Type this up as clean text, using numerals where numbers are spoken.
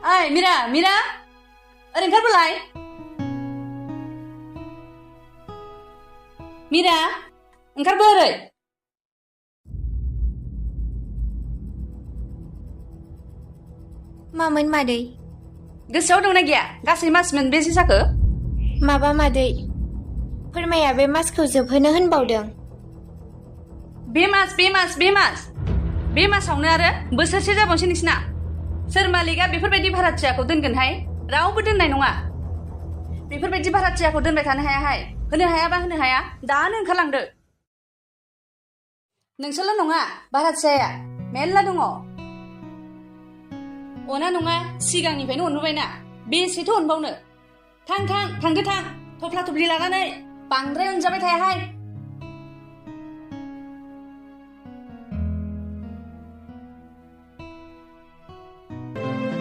ओइ मिरा मिरा ओरै ओंखारबोलाय मिरा ओंखारबो ओरै मामोन मादै गोसोआव दंना गैया गासै मास मोनबेसे जाखो माबा मादै फोरमाया बे मासखौ जोबहोनो होनबावदों बे मासावनो आरो बोसोरसे जाबावसै नोंसिना सोर मालिकआ बेफोरबायदि भाराथियाखौ दोनगोनहाय रावबो दोननाय नङा बेफोरबायदि भाराथियाखौ दोनबाय थानो हायाहाय होनो हायाबा होनो हाया दानो ओंखारलांदो नोंसोरल' नङा भाराथियाया मेरला दङ अना नङा सिगांनिफ्रायनो अनबोबायना बेसेथो अनबावनो थांदो थफ्ला थफ्लि लानानै बांद्राय अनजाबाय थायाहाय